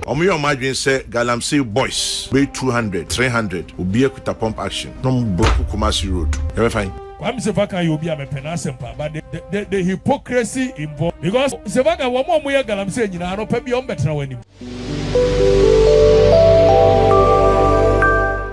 Wɔyɛ wɔn adwene sɛ galamsey boys bɛyɛ 200, 300 obiara kuta pump action na wɔn block Kumasi road. Yɛbɛfa he? Kwame Sefa yɛ obi a mepɛ n'asɛm paa, but the hypocrisy involved, because Sefa wɔn a wɔyɛ galamsey nyinaa no pɛ bi a wɔn bɛtena wɔn anim.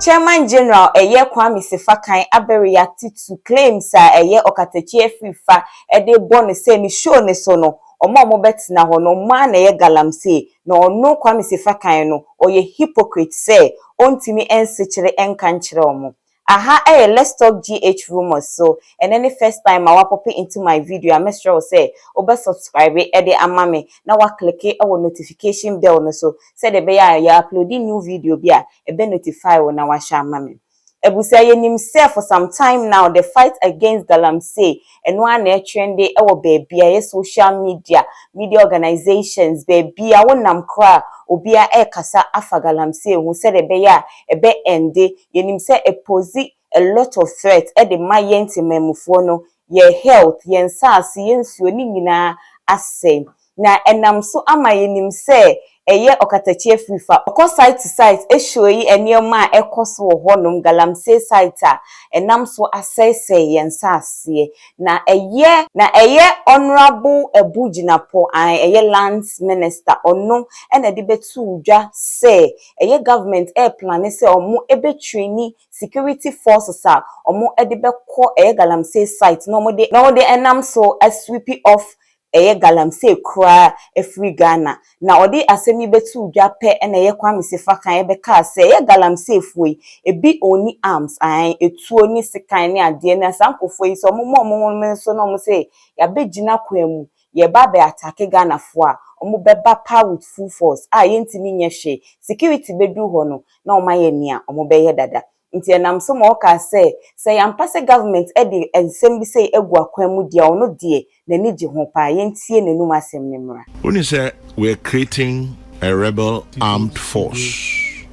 Chairman General ɛyɛ Kwame Sefa abɛ react to claims a ɛyɛ Ɔkatakyi Afrifa ɛde bɔ no sɛ ne show ne so no, ɔmo a ɔmo bɛtena hɔ no, ɔmo a na ɛyɛ galamsey, na ɔno Kwame Sefa no ɔyɛ hypocrite sɛ ɔntumi ɛnsekyere ɛnka nkyerɛ ɔmo. Aha ɛyɛ Let's Talk GH Rumors. So ɛnɛ ne first time a wapop into my video a, mɛsrɛ wo sɛ wobɛ subscribe ɛde ama me na waclick ɛwɔ notification bell no so, sɛdeɛ ɛbɛyɛ a yɛ upload new video bi a, ɛbɛ notify wo na wahyɛ ama me. Abusua, yɛnim sɛ for some time now, the fight against galamsey ɛno ara na ɛtrend ɛwɔ baabi a ɛyɛ social media organizations, baabi a wonam koraa, obiara ɛrekasa afa galamsey ho sɛdeɛ ɛbɛyɛ a ɛbɛ end. Yɛnim sɛ ɛpose a lot of threat ɛde ma yɛn temamufoɔ no, yɛn health, yɛn nsaase, yɛn nsuo ne nyinaa asɛe. Na ɛnam so ama yɛnim sɛ ɛyɛ Ɔkatakyi Afrifa ɔkɔ site to site ɛhyɛ yi nneɛma a ɛkɔ so wɔ hɔnom, galamsey site a ɛnam so asɛesɛe yɛn nsaaseɛ. Na ɛyɛ Honourable Abu Jinapor an ɛyɛ Lands Minister, ɔno ɛna ɛde bɛto dwa sɛ ɛyɛ government ɛɛplan sɛ ɔmo ɛbɛtrain security forces a ɔmo ɛde bɛkɔ ɛyɛ galamsey site na ɔmo de ɛnam so asweep off ɛyɛ galamsey koraa efiri Ghana. Na ɔde asɛm yi bɛto dwa pɛ, ɛna ɛyɛ Kwame Sefa kan ɛbɛka sɛ ɛyɛ galamseyfoɔ yi ebi oni arms ahan, etuo ne sekan ne adeɛ, na saa nkurɔfoɔ yi sɛ ɔmo mo ɔmo ho nso na ɔmo sɛ yabɛgyina kwan mu, yɛba abɛ attack Ghanafoɔ a, ɔmo bɛba power with full force a yɛntumi nyɛ hwee. Security bɛduru hɔ no na ɔmo ayɛ nea ɔmo bɛyɛ dada. Nti ɛnam so ma ɔka sɛ sɛ yɛampa sɛ government ɛde nsɛm bi sɛ egu akwan mu deɛ, ɔno deɛ n'ani gye ho paa. Yɛntie n'anum asɛm ne mmra. Woni sɛ we're creating a rebel armed force.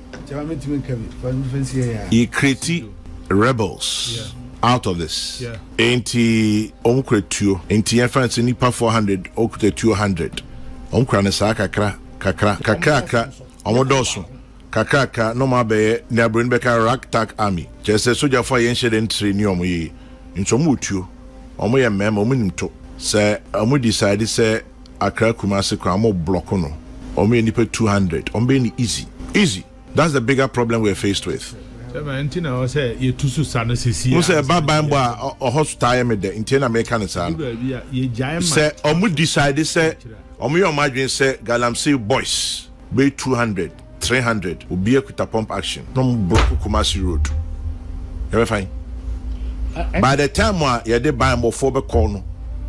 You create rebels out of this. Enti ɔmo kura tuo. Enti yɛmfa sɛ nipa 400 ɔkuta tuo 100. Ɔmo kura ne saa kakra kakra kakra kakra. Ɔmo dɔɔso kakra kakra na ɔmo abɛyɛ nea aburoni bɛka ragtag army. Kyerɛ sɛ sogyafo a yɛnhyɛ dɛ ntire ne ɔmo yie. Nti ɔmo wɔ tuo. Ɔmo yɛ mmarima, ɔmo nim to. Sɛ ɔmo decide sɛ Accra Kumasi kwan ɔmo block no, ɔmo yɛ nipa 200. Ɔmo bɛyɛ no easy. Easy. That's the bigger problem we're faced with. Sɛbɛn nti na ɔsɛ yɛtu so sa no sisi? Mo sɛ ɛba ban bɔ a, ɔhɔ so taa yɛ me dɛ, nti na meka ne saa no. Baabi a yɛgyae ma Sɛ ɔmo decide sɛ ɔmo yɛ ɔmo adwene sɛ galamsey boys bɛyɛ 200, 300, obiara kuta pump action na ɔmo block Kumasi road, yɛbɛfa yi. By the time a yɛde ban bɔfoɔ bɛkɔ no,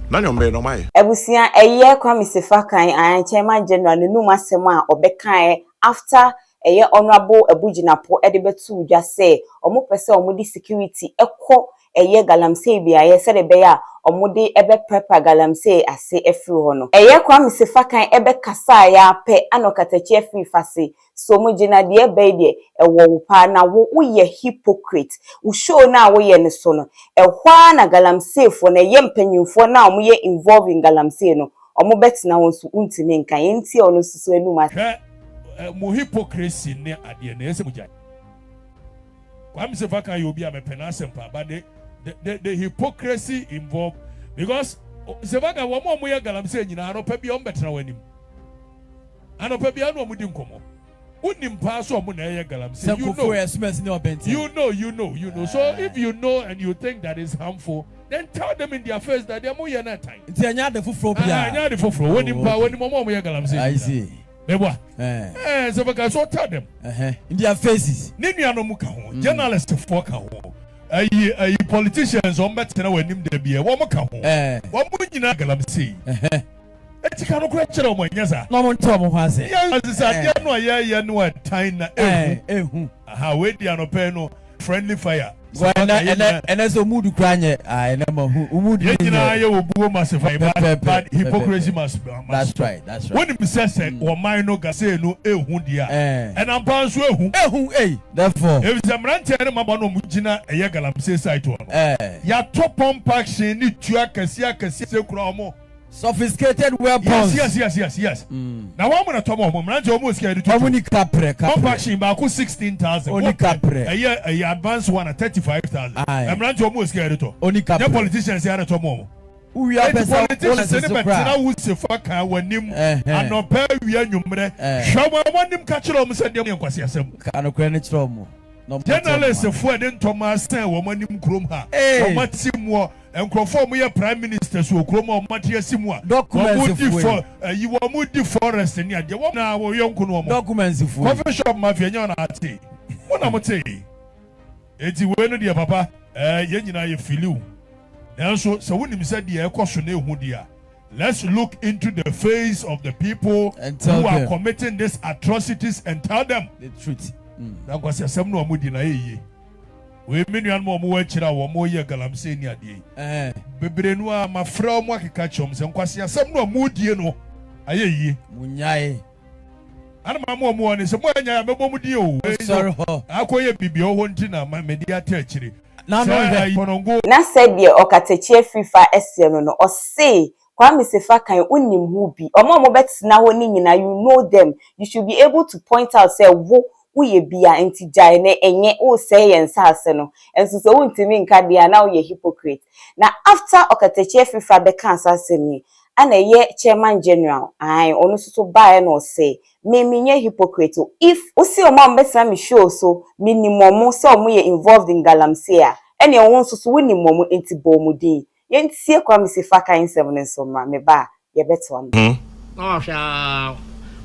na nea ɔmo bɛyɛ no, ɔmo ayɛ. Abusua, ɛyɛ Kwame Sefa kan an Chairman General n'anum asɛm a ɔbɛkae after ɛyɛ Honourable Abu Jinapor ɛde bɛto dwa sɛ ɔmo pɛ sɛ ɔmo de security ɛkɔ ɛyɛ galamsey beaeɛ sɛdeɛ ɛbɛyɛ a ɔmo de ɛbɛprɛpa galamsey ase ɛfiri hɔ no, ɛyɛ Kwame Sefa kan ɛbɛkasa a yɛapɛ ana Ɔkatakyi Afrifa se so mo gyina deɛ ɛbɛyi deɛ ɛwɔ wo paa na wo woyɛ hypocrite. Wo show no a woyɛ no so no, ɛhɔ ara na galamseyfoɔ no, ɛyɛ mpanyinfoɔ no a wɔyɛ involved in galamsey no, ɔmo bɛtena hɔ nso ntumi nka. Yɛntie ɔno nso so anum ase. Hwɛ mo hypocrisy ne adeɛ na ɛsɛ mo gyae. Kwame Sefa kan yɛ obi a mepɛ n'asɛm paa, but the hypocrisy involved, because Sefa kan wɔn a wɔyɛ galamsey nyinaa, anɔpɛ bi a wɔn bɛtena wɔn anim, anɔpɛ bi a na wɔn di nkɔmɔ, wonim paa so ɔmo na ɛyɛ galamsey. Sɛ You know. Kofoɔ yɛ sumɛsi ne ɔbɛnten. You know. So if you know and you think that is harmful, then tell them in their face that they are more than time. Nti ɛnyɛ ade foforɔ Ah, bia. ɛnyɛ ade foforɔ. Wonim paa, wonim ɔmo a ɔmo yɛ galamsey. I see. Meboa. Ɛɛ. Sɛ bɛka so, tell them. Ɛhɛn, in their faces. Ne nuanom ka ho, journalist foɔ ka ho, ayi politicians wɔn bɛtena wɔn anim da bia wɔn ka ho. Wɔn mo nyinaa galamsey. Eti ka no kora kyerɛ wɔn, ɛnyɛ saa? Na ɔmo nte ɔmo ho ase. Yɛn asesa adeɛ no a yɛyɛ no ɛtan na ehu. Ehu. Aha wei di anɔpɛ no friendly fire. Ɛnɛ ɛnɛ ɛnɛ sɛ ɔmu du kura nyɛ aa, ɛnɛ ma hu ɔmu du Yɛn nyinaa nyɛ. yɛ wɔ buo must fight, but Pɛpɛpɛ, but hypocrisy pɛpɛpɛ. must That's stop. right, that's right. Wonim sɛ wɔman no gasee no ehu deɛ a, ɛnampa nso ehu. Ehu eyi, therefore. Efisɛ mmeranteɛ ne mmabaa no a wɔn gyina ɛyɛ galamsey site hɔ no, yàtɔ pump action ne tua kɛseɛ akɛseɛ sɛ kura wɔn. Sophisticated weapons. Yes yes yes yes yes. Na wɔn mo na tɔm wɔn mmeranteɛ wɔn mo sika yɛde tutu. Wɔn ni kaprɛ kaprɛ. Pump action baako 16,000. Oni kaprɛ. Ɛyɛ ɛyɛ advance one a 35,000. Mmeranteɛ wɔn mo sika yɛde tɔ. Oni kaprɛ. Nyɛ politicians yɛ na tɔm wɔn. Wowia pɛ Eti sɛ politicians wo ne so bɛtena koraa. wo sefa kan w'anim Ɛhɛn. anɔpa awia anwummerɛ. Ɛɛ. Hwɛ wɔn anim ka kyerɛ wɔn sɛ nneɛma yɛ nkwaseasɛm. Ka nokorɛ no kyerɛ wɔn. Na wɔn akyerɛ wɔn Journalist foɔ ɛde ntɔma asɛn wɔn anim kurom ha. Ee. Wɔn ate muɔ. Nkurɔfoɔ a wɔyɛ prime ministers wɔ kurom a wɔn ate asi mu a. Documents Wɔn di foɔ yi. fɔ ɛyi wɔn di forest ne adeɛ. Wɔn na wɔn yɔnko no wɔn. Documents foɔ yi. Coffee shop mafia nyɛ wɔn na ate. Mo na mo te. Eti wei no deɛ papa ɛɛ yɛn nyinaa yɛ filiw. Nanso sɛ wonim sɛ deɛ ɛkɔ so no ehu deɛ a, let's look into the face of the people And tell who are them. committing these atrocities and tell them. The truth. Na nkwasiasɛm no a wɔdi no ayɛ yie. Wei me nuanom a wɔwɔ akyire a wɔyɛ galamsey ne adeɛ yi, Ɛɛ. bebree no ara mafrɛ wɔn akeka kyerɛ wɔn sɛ nkwasiasɛm no a modie no ayɛ yie. Munyae. Ana maa mo a wɔwɔ ne sɛ moanyae a mɛbɔ mo din o. Wei no Sɔre hɔ. akɔyɛ biribi a ɛwɔ hɔ nti na mede ate akyire. Na no Sɛ hwɛ. ayi Konongo. Na sɛdeɛ ɔkatakyie afirifa seɛ no no, ɔse, Kwame Sefa kan wonim ho bi, wɔn a wɔbɛtena hɔ no nyinaa you know them, you should be able to point out sɛ wo woyɛ bi a nti gyae na ɛnyɛ, woresɛe yɛn nsaase no, nso sɛ wontumi nka deɛ a na woyɛ hypocrite. Na after ɔkatakyie afirifa bɛkaa saa asɛm yi, ɛna ɛyɛ Chairman General, ae, ɔno nso so baeɛ na ɔse, me menyɛ hypocrite o, if wose wɔn a wɔbɛtena me show so, menim wɔn sɛ wɔyɛ involved in galamsey a, ɛneɛ wo nso so wonim wɔn nti bɔ wɔn din. Yɛntie Kwame Sefa kan nsɛm no nso mmra, meba a yɛbɛtoa no. Na wahwɛ aa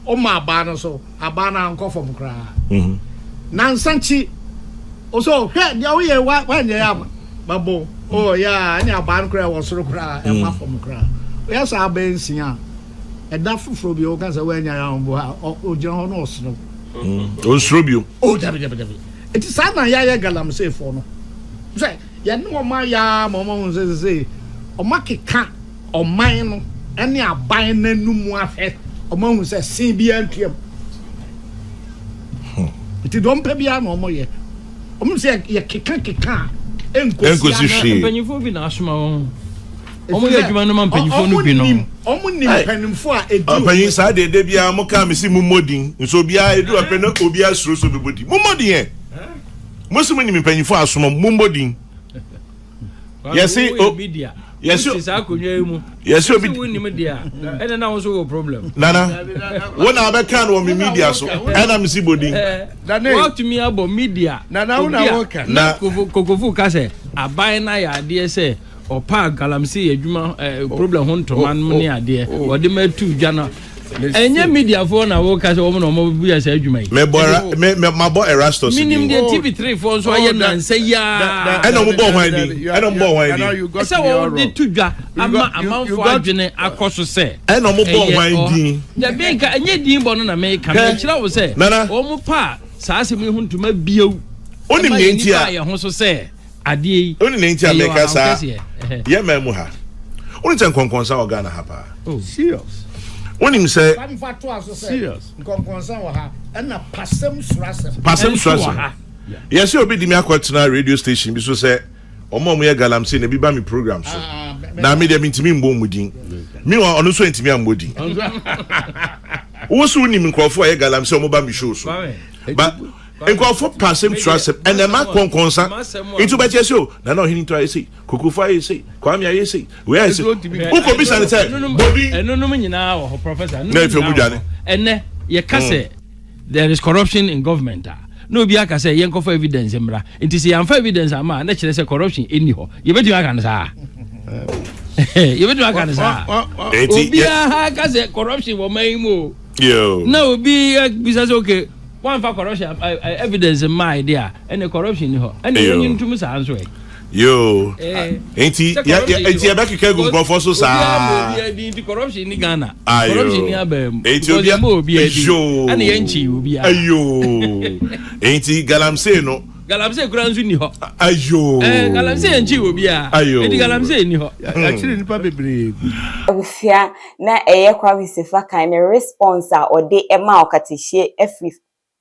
ɔma abaa no so, abaa no ankɔ fam koraa. Nansa nkyi ɔsɛ hwɛ deɛ woyɛ wanyɛ yɛ ama mabɔ oh yeah ɛne abaa no koraa ɛwɔ soro koraa ɛma fam koraa. Woyɛ saa abɛɛ nsia a ɛda foforɔ bi ɔka sɛ wanya yɛ ahombo a ɔgyina hɔ na ɔserew. Ɔnsuro bio. Oh dabi dabi dabi. Eti saa na yɛayɛ galamseyfoɔ no sɛ yɛne wɔn ayɛ ara ma wɔn ahu sɛ sesei wɔn akeka ɔman no ne aban no anum ahwɛ wɔn ahu sɛ sen biara ntuam. Nti deɛ wɔn pɛ biara na wɔn yɛ. Wɔn sɛ yɛkeka keka a ɛnkosi hwee. Mpanyinfoɔ bi na asoma wɔn. Wɔn yɛ adwuma no ma mpanyinfoɔ no bi no. Wɔn nim mpanyinfoɔ a edi wɔn. Ɔpanyin saa deɛ de biara mo kaa mi si mo mmɔ din nso obiara edu apɛ na obiara suro so bɛbɔ din mo mmɔ din yɛ mo si mo nim mpanyinfoɔ asoma mo mmɔ din. Yɛsi o yɛsi saa akonnwa yi mu yɛsi obi wonim deɛ a ɛna na wo nso wɔ problem. Nana wo na abɛka no wɔ mi media so ɛna mi si bɔ din. Watumi abɔ media obi a na kokofo ka sɛ aban no ayɛ adeɛ sɛ ɔpa galamsey adwuma problem ho ntoma no ne adeɛ wɔde ma tu dwa no ɛnyɛ mediafoɔ na wɔka sɛ wɔn na wɔn bu yɛ saa adwuma yi. Mɛbɔ mɛ mɛ mabɔ Erastus din. Minim deɛ TV3 foɔ nso ayɛ nansa yi ara. Ɛna wɔn bɔ hwan din ɛna wɔn bɔ hwan din. Ɛsɛ wɔn de tu dwa ama amanfoɔ adwene akɔ so sɛ. Ɛna wɔn bɔ hwan din. Dabi nka ɛnyɛ din bɔ no na mɛka mɛkyerɛ wo sɛ. Wɔn pa saa asɛm yi ho ntoma bio. Onim ne nti a. Ɛma yɛn nipa yɛn ho so sɛ. Adeɛ yi. Wone nea nti a ɛyɛ meka ɔhaw saa kɛseɛ. Ɛhɛ. yɛ man mu ha. Wonim sɛ nkɔnkɔnsa wɔ Ghana ha paa. Oh. Serious. Wonim sɛ. Fa mfa toa so sɛ Serious. nkɔnkɔnsa wɔ ha ɛna pasɛm suro asɛm. Pasɛm Ɛnso suro wɔ asɛm. ha. Yɛsɛ obi de me akɔtena radio station bi so sɛ wɔn a wɔyɛ galamsey na ebi ba me program so. Ah, me- me- Na me deɛ mentumi mbɔ wɔn din. Meanwhile ɔno nso antumi ammɔ din. Wo so wonim nkurɔfoɔ a ɛyɛ galamsey a wɔba me show so. Kwame. Ba Nkurɔfo pɛ asɛm suro asɛm, ɛna ɛma kɔnkɔnsa. Nti wobɛte ase o, Nana Ɔhene Nto ayɛ sei, Kokofo ayɛ sei, Kwame ayɛ sei, wei ayɛ sei. Wokɔbisa no sɛ, bɔ din. Ɛnonom nyinaa wɔ hɔ, Professor. Na afei ɔmo dwane. Ɛnɛ, yɛka sɛ there is corruption in government a, na obi aka sɛ yɛnkɔfa evidence mmra. Nti sɛ yɛamfa evidence amma a, na kyerɛ sɛ corruption nni hɔ. Yɛbɛtumi aka no saa? Yɛbɛtumi aka no saa? Obiara ka sɛ corruption wɔ man yi mu o. Na obi bisa sɛ okay, Wamfa corruption evidence mmae de a, ɛne corruption ni hɔ. Ɛne yɛnyi ntum saa nso ɛ. Yoo. Nti nti yɛbɛkeka gu nkurɔfoɔ so saa. Obiara ma obiara din nti corruption ni Ghana. Corruption ni abaa mu. Nti obiara ma obiara din. Ɛne yɛnkyi obiara. Ayoo. Nti galamsey no. Galamsey kura nso ni hɔ. Ayoo. Ɛɛ galamsey yɛnkyi obiara. Ayoo. Nti galamsey ni hɔ. Yɛakyere nipa bebree gu. Abusua na ɛyɛ Kwame Sefa kan ne response a ɔde maa Ɔkatahyie afiri.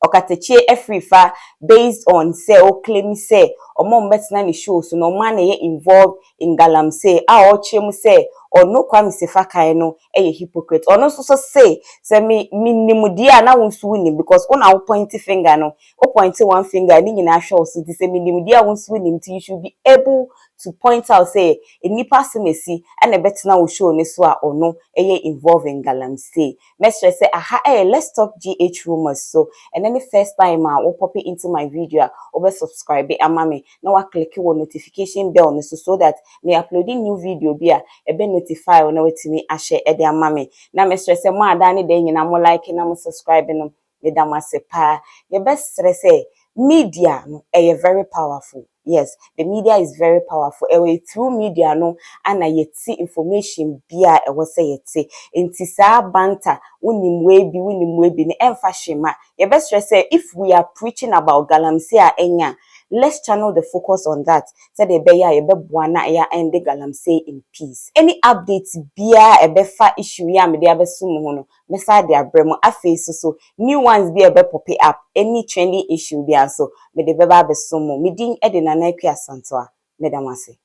Ɔkatakyie Afrifa based on sɛ o claim sɛ ɔmo a ɔmo ne show so na ɔmo ana yɛ involved in galamsey a ɔkyerɛ mu sɛ ɔno Kwame Sefa Kayi no yɛ hypocrite. Ɔno nso so say sɛ me nim deɛ a na wo nso wonim, because wo na wo point finger no, wo point one finger ne nyinaa hwɛ wo so. Nti sɛ menim deɛ a wo nso wonim, nti you should be able to point out sɛ nnipa asɛm esi ɛna ɛbɛtena wo show ne so a ɔno ɛyɛ involved in galamsey. Mɛsrɛ sɛ aha ɛyɛ Let's Talk GH Rumors, so ɛnɛ ne first time a wo pop into my video a, wobɛ subscribe ama me na wa click wɔ notification bell no so, so that me uploading new video bi a, ɛbɛ notify wo na watumi ahyɛ ɛde ama me. Na mɛsrɛ sɛ mo ada ne dan nyinaa, mo like na mo subscribe no, meda mo ase paa. Yɛbɛsrɛ sɛ media no ɛyɛ very powerful. Yes, the media is very powerful. Ɛwɔ through media no ana yɛte information bia a ɛwɔ sɛ yɛte. Nti saa banta wonim wei bi, wonim wei bi no, ɛmfa hwee ma. Yɛbɛsrɛ sɛ if we are preaching about galamsey a ɛnya, let's channel the focus on that, sɛdeɛ ɛbɛyɛ a yɛbɛboa na ɛyɛ end galamsey in peace. Any update biara ɛbɛfa issue yi a mede abɛso mu ho no, mɛsa de abrɛ mu. Afei so new ones bi a ɛbɛ pop up, any trending issue bi nso, mede bɛba abɛso mu. Me din de Nana Akua Asantewa. Meda mo ase.